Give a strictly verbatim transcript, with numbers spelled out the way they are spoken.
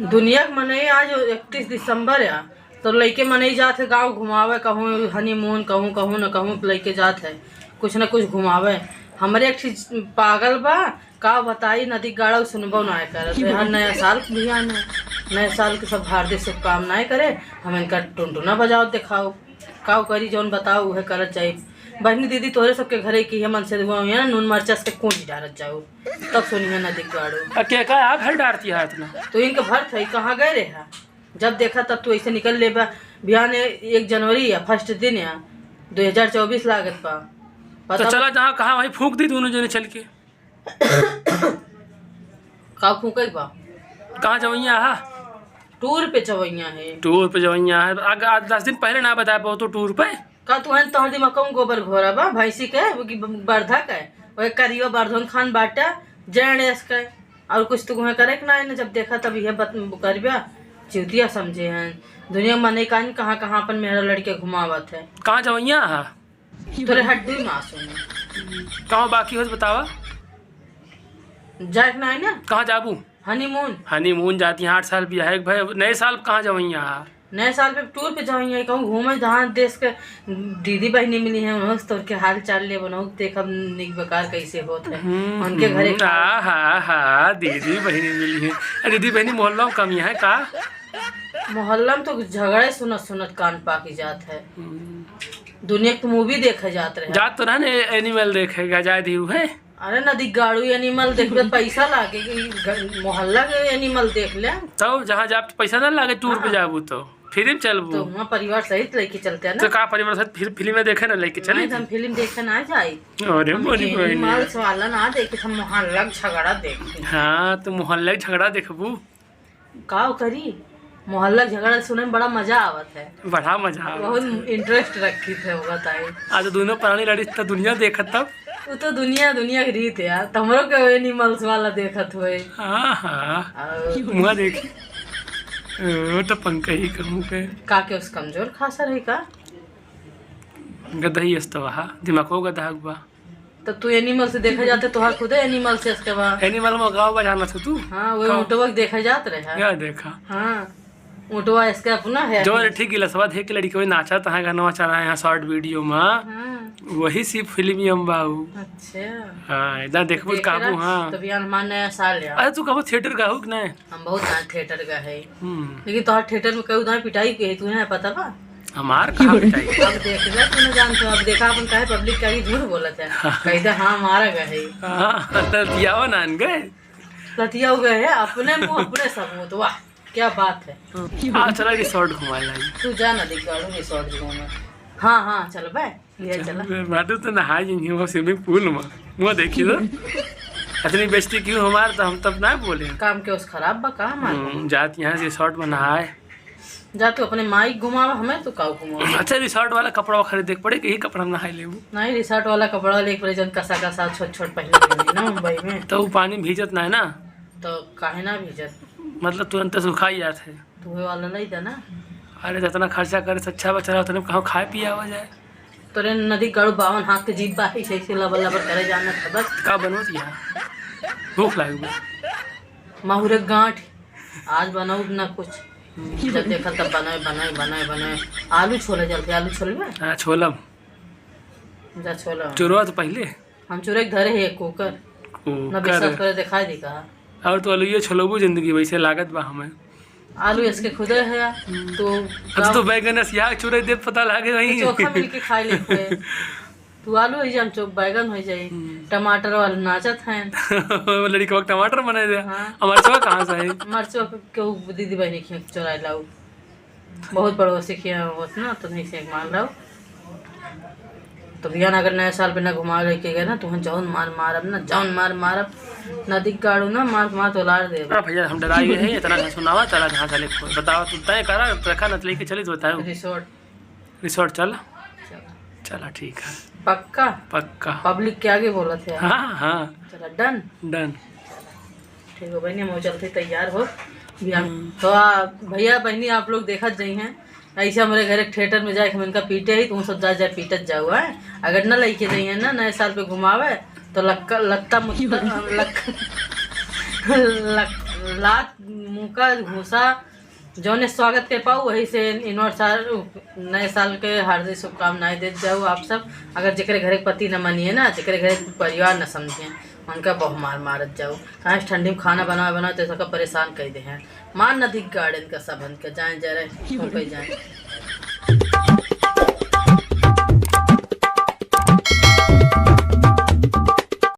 दुनिया के मनई आज इकतीस दिसंबर है, तो लइके मनई जात है गाँव घुमावे, कहूँ honeymoon, कहूँ, कहूँ न कहूँ लइके जात है, कुछ न कुछ घुमावे। हमरे एक चीज पागल बा, का बताई, नदी गाड़ो सुनबो ना करत है। हाँ, नया साल के बिहान है, नया साल के सब हार्दिक शुभकामनाएं करे, हम इनका टुनटुना बजाओ देखाओ, काव करी जौन बताओ उहे करत जाई। बहिनी दीदी तोहरे सबके घरे की है मन से दुआ हुई है ना, नून मरचस के कूच डारत जाओ, तब सुनी है नदी गाड़ो। आ, के का आप भर डारती है इतना? तो इनके भर था, कहाँ गए रहे? जब देखा तब तू ऐसे निकल ले बा। बिहान ए-, एक जनवरी है, first दिन है, दो हजार चउबीस लागत बा। तो पता चला जहाँ कहाँ वहीं फूंक दी दोनों जने चल के। का फूंके के बा? कहाँ जवैया है? टूर पे जवैया है। टूर पे जवैया है। आग-, आज दस दिन पहले ना बताए पाओ तो टूर पे। का तू है तोहर दिमाग कौन गोबर घोरा बा? भैंसी के, वो की ब-, बरधा के, वो करियो बरधन खान बाटा, जेंड एस के। और कुछ तो उहे करे के ना है ना, जब देखा तब इहे बत-, करबा, चिउतिया समझे हैं। दुनिया में मनई कान कहाँ, कहाँ अपन मेहरा लड़के घुमावत है। कहाँ जवैया है? तोरे हड्डी मांस होने। कहाँ बाकी हो तो बतावा। जाए के ना है ना? कहाँ जाबू? Honeymoon। Honeymoon जाती है, आठ साल बियाहे के भाई, नए साल पे कहाँ जवैया? नए साल पे टूर पे जवैया, कहूँ घूमे जहाँ देश के दीदी बहिनी मिली हैं, उन्हों से तोर के हाल चाल ले बनाओ, देखब निक बेकार कैसे होत है। हम्म, उनके घरे हम्म, खा- आ हा हा, दीदी बहिनी मिली हैं। अरे दीदी बहिनी मोहल्ला में कमी है का? मोहल्ला में तो झगड़े सुनत सुनत कान पाकी जात है। हम्म। दुनिया के movie देखे जात रहे। जात तो रहे ने animal देखे, गजाए धीरू है। अरे नदी गाड़ू animal देखबे पैसा लागे कि ग-, मोहल्ला के animal देख ले। तब जहाँ जाब तो पैसा ना लागे, टूर पे हाँ। जाबू तो free में चलबू। तो वहाँ परिवार सहित लेके चलते हैं ना। तो का परिवार सहित फिर film में देखे ना लेके चली नहीं, तो हम थी? Film देखे ना जाई। अरे हम बड़ी बहन animals है। वाला ना देखे, हम मोहल्ला के झगड़ा देखे। हाँ, तो मोहल्ला के झगड़ा देखबू। काव करी, मोहल्ला के झगड़ा सुने में बड़ा मजा आवत है। बड़ा मजा आवत बहुत है। Interest रखी थे, वो बताई। आज दोनों प्राणी लड़ी त दुनिया देखत तब। वो तो दुनिया, दुनिया की रीत है यार, तो हमरो के animals वाला देखत हुए। हाँ, हाँ। और मुँह देखी। वो तो पंख ही कहूँ के। का के उस कमजोर खासा रही का? गदही अस्तवा, दिमागो गदहा बा। तो तू animal से देखा जाते, तोहार खुदे animal से इसके बा। Animal में गाँव बजाना था तू। हाँ, वो का? ऊँटवा के देखा जात रहे है। क्या देखा? हाँ, ऊँटवा इसके अपना है। जो रे ठीक गिलसवा देख के लड़की कोई नाचा तहाँ गाना चला यहाँ short video में। हाँ। वही सी film ही हम बाऊ। अच्छा। हाँ, इतना देखबो देख काबू, रहा, हाँ। तो बिहान हमार नया साल है। अरे तू कबो theatre का हो कि नहीं? हम बहुत जान theatre का है। हम्म। लेकिन तोहर theatre में कई उदार पिटाई के है, तू नहीं पता बा? हमार कहाँ पिटाई? अब देख ले, तू नहीं जानते, अब देखा अपन काहे public के आगे झूठ बोलत है। कह दे, हाँ, हमारा गए है। हाँ, लतियावा नान गए। लतियाव गए है, अपने मुँह अपने सबूत, वाह, क्या बात है। आ, चला resort घुमा लाई। तू जा ना, देख, गाड़ू resort घूमे। हाँ, हाँ, चल बे। ले चल, चला। बे, बाटू तो नहाए जाएंगे वो swimming pool में। वो देखी तो। इतनी बेइज्जती क्यों हमार, तो हम तब ना बोले। काम के उस खराब बा का हमार? हम्म, जात यहाँ से resort में नहाए। जा तू अपने माई घुमावा, हमें तो काऊ घुमावा। अच्छा, resort वाला कपड़ा खरीदे के पड़े कि यही कपड़ा में नहाए लेबू? नहीं, resort वाला कपड़ा लेके पड़े, जौन कसा कसा छोट छोट पहले के ना मुंबई में। तो वो पानी भीजत ना है ना? तो काहे ना भीजत? मतलब तुरंत सुखाई जात है। तुहे वाला नहीं था ना? अरे, तो इतना खर्चा करे से अच्छा बचा रहा, तने कहाँ खाए पिए आवा जाए। तोरे नदी गाड़ू बावन हाथ के जीभ बा, ऐसे ऐसे लबर लबर करे जाना था बस। का बनवत यहाँ? भूख लाग गई। माहुरे गांठ, आज बनाऊ ना कुछ। जब देखा तब बनाए, बनाए, बनाए, बनाए। आलू छोले जलते, आलू छोले में? हाँ, छोलम। जा छोला। चोरवा तो पहले। हम चोरे के धरे है cooker। ना cooker। विश्वास करे, दिखाई दे कहा। और तो आलू ये छोलबू जिंदगी वैसे लागत बा हमें। आलू इसके खुदे है, हम्म। तो अब तो बैगन अस यहाँ चुरे दे पता लागे वही। तो चोखा मिल के खाए लेते हैं। तू आलू हो जा, हम चो-, बैगन हो जाई। हम्म। टमाटर वाला नाचत हैं। वो लड़की को टमाटर बनाए दे। हाँ। हमारे चोखा कहाँ से है? हमारे चोखा केहू दीदी बहनी के चोराए लाऊ। बहुत पड़ोसी के होत ना, तो नहीं से मान लो। तो भैया ना, अगर नया साल पे ना घुमा लेके गए ना, तो हम जौन मार मारब ना, जौन मार मारब, नदी गाड़ू ना, मार मार तो लार देब। अरे भैया, हम डरा गए हैं, इतना ना सुनावा, चला जहाँ चले, बतावा, तू तय करा, रखा न लेके चली तो बताओ। Resort। Resort चल। चला। चला, ठीक है। पक्का? पक्का। Public के आगे बोलत है। हाँ, हाँ। चला, done? Done। ठीक हो बहनी, हम चलते तैयार हो। भैया, हम्म। तो आ, भैया बहनी आप लोग देखत जाई हैं, ऐसे हमरे घर एक theatre में जाए, हम इनका पीटे ही, तुम सब जा जा पीटत जाओ, हैं? अगर न लेके जाई हैं ना नए साल पे घुमावे, तो लक्का, लत्ता मुत्ता, लक-, लक-, लात मुँह का घूसा, जौने स्वागत के पाऊ, वही से इनवर साल, नए साल के हार्दिक शुभकामनाएं देत जाऊ आप सब। अगर जेकरे घरे के पति न मनिए ना, जेकरे घरे के परिवार न समझिए, उनका बहु मार मारत जाऊ। काहे ठंडी में खाना बनावे बनावे तो सबका परेशान कर दे हैं। मान नदी गार्डन का सबन के जाए जरे, हो गई जाए।